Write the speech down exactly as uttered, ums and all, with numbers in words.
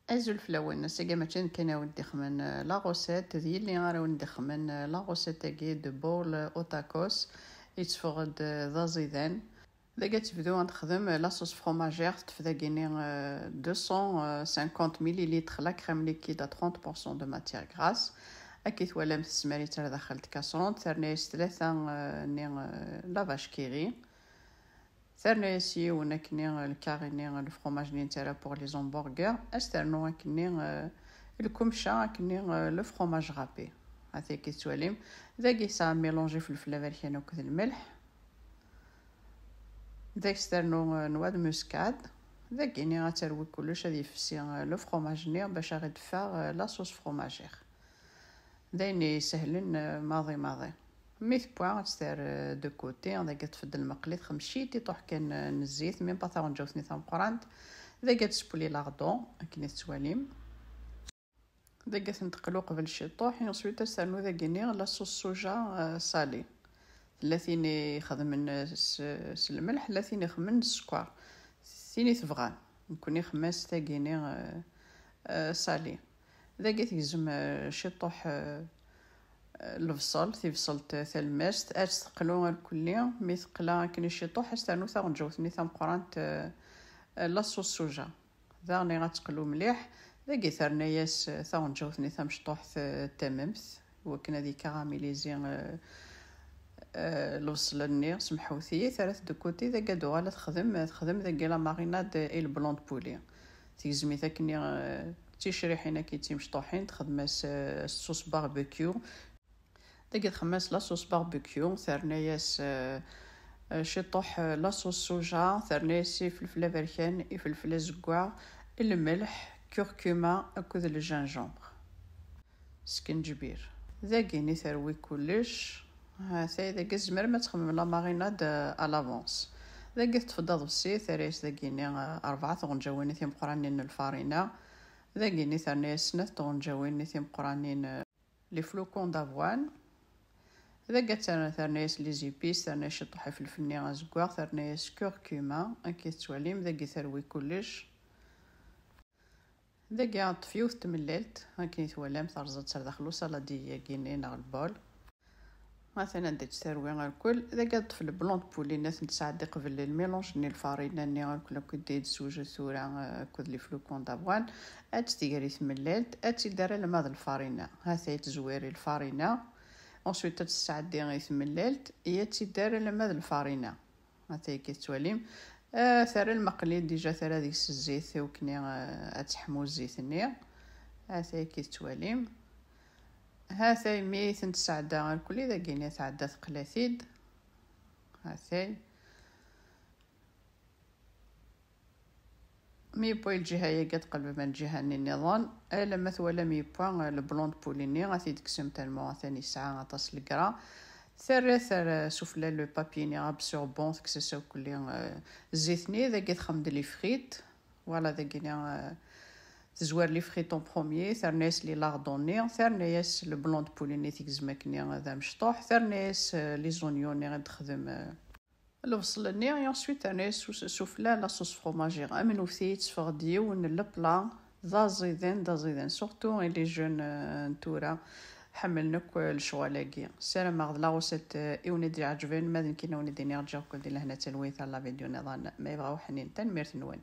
Azul fell-awen, ass-agi mačči d nekk ara wen-d-ixemmen la recette, d yelli ara wen-d-ixemmen la recette-agi de bowl au tacos, yetteffeɣ-d d aẓidan. Dagi ad tebdu ad texdem la sauce fromagère, teṭṭef dagini deux cent cinquante millilitres la crème liquide à trente pour cent de matière grasse. Akka i twalam tesmar-itt ar daxel n tkaṣrunt, terna-yas tlata nni la vache qui rit. Terna-yas yiwen akkenni lkari-nni lefromaj-nni nettara pour les hamburgers, ad s-ternu akkenni lkumca akkenni lefromaj râpé. Ata akka i tettwalim, dagi yesɛa mélange ifelfel aberkan akked lmelḥ. Dagi s-ternu noix de muscade. Dagini ad terwi kullec ad yefsi lefromaj-nni bac ad ɣ-id-teffeɣ la sauce fromagère. D ayen isehlen maḍi maḍi. Mi tewwa ad tt-terr de côté, dagi ad tfeddel lmeqli, txemmec-it, iṭuḥ kan n zzit, même pas taɣenǧawt-nni tameqqrant. Dagi ad tessewli lardon akken i tettwalim. Dagi ad tenteqlu qbel ciṭuḥ, et ensuite ad s-ternu dagini la sauce soja salée. Tella tin ixedmen s lmelḥ, tella tin ixedmen s sskeṛ. Tin i tebɣam. Nekkni xemmas tagini salée. Dagi tegzem ciṭuḥ lebṣel, tibṣelt talemmast, ad tt-teqlu irkelli. Mi teqla akken i ciṭuḥ, ad s-ternu taɣenǧawt-nni tameqqrant, la sauce soja. Daɣen ad teqlu mliḥ. Dagi terna-yas taɣenǧawt-nni tamecṭuḥt tamemt, iwakken ad yekaramilizi lebṣel-nni, semḥewt-iyi, terra-t de côté. Dagi ad tuɣal ad texdem, texdem dagi la marinade et le blanc de poulet. Tegzem-it akkenni d ticriḥin akkenni d timecṭuḥin, texdem-as sauce barbecue. Dagi txemmas la sauce barbecue, terna-yas ciṭuḥ la sauce soja, terna-yas ifelfel aberkan, ifelfel azeggaɣ, lmelḥ, curcuma akked le gingembre. Skenǧbir. Dagini terwi kullec. Hatay dagi tzemrem ad txemmem la marinade à l'avance. Dagi teṭṭef-d aḍebsi, terra-yas dagini rebɛa tɣenǧawin timeqqranin n lfarina. Dagini terna-yas snat tɣenǧawin timeqqranin les flocons d'avoine. Dagi ad terna-yas les épices, terna-yas ciṭuḥ ifelfel-nni azeggaɣ, terna-yas curcuma, akka i tettwalim, dagi terwi kullec. Dagi ad teṭṭef yiwet tmellalt, akken i twalam, terẓa-tt ar daxel usaladi-agi-nni neɣ lbol. Atan ad d-terwi irkel. Dagi ad teṭṭef le blanc de poulet-nni ad ten-tesɛeddi qbel lmilanj-nni, lfarina-nni irkel akked i d-tessewjed tura akked les flocons d'avoine. Ad tt-tger i tmellalt, ad tt-id-terr alamma d lfarina. Hatay tezwir i lfarina. Ensuite ad tt-tesɛeddi i tmellalt, i ad tt-id-terr alamma d lfarina. Hatay akka tettwalim. Terra lmeqli, déjà terra deg-s zzit, iwakken ad teḥmu zzit-nni. Hatay akka tettwalim. Hatay mi tent-tesɛedda irkelli, dagini tɛedda teqla-t-id. Hatay. Mi yewwa lǧiha-yagi, ad tqelbem ar lǧiha-nni nniḍen. Alamma twalam yewwa le blanc de poulet-nni, ad t-id-tekksemt, tellement atan yesɛa aṭas n le gras. Terra, terra sufella le papier-nni absorbant, tekkes-as akkelli zzit-nni. Dagi txemmem-d les frites. Voilà, dagini tezwar les frites en premier, terna-yas les lardons-nni, terna-yas le blanc de poulet-nni tegzem akkenni d amecṭuḥ, terna-yas les oignons-nni i d-texdem lebṣel-nni, et ensuite terna-yas sufella la sauce fromagère. Amenwet-iyi, tteffeɣ-d yiwen n lepla d aẓidan, d aẓidan, surtout i les jeunes n tura, ḥemmlen akk lecɣal-agi. Ssarameɣ d la recette i wen-id-iɛeǧben, ma d nekkini a wen-id-iniɣ ǧǧiɣ-ken di lehna d talwit ar la vidéo nniḍen ma yebɣa uḥnin. Tanemmirt-nwen.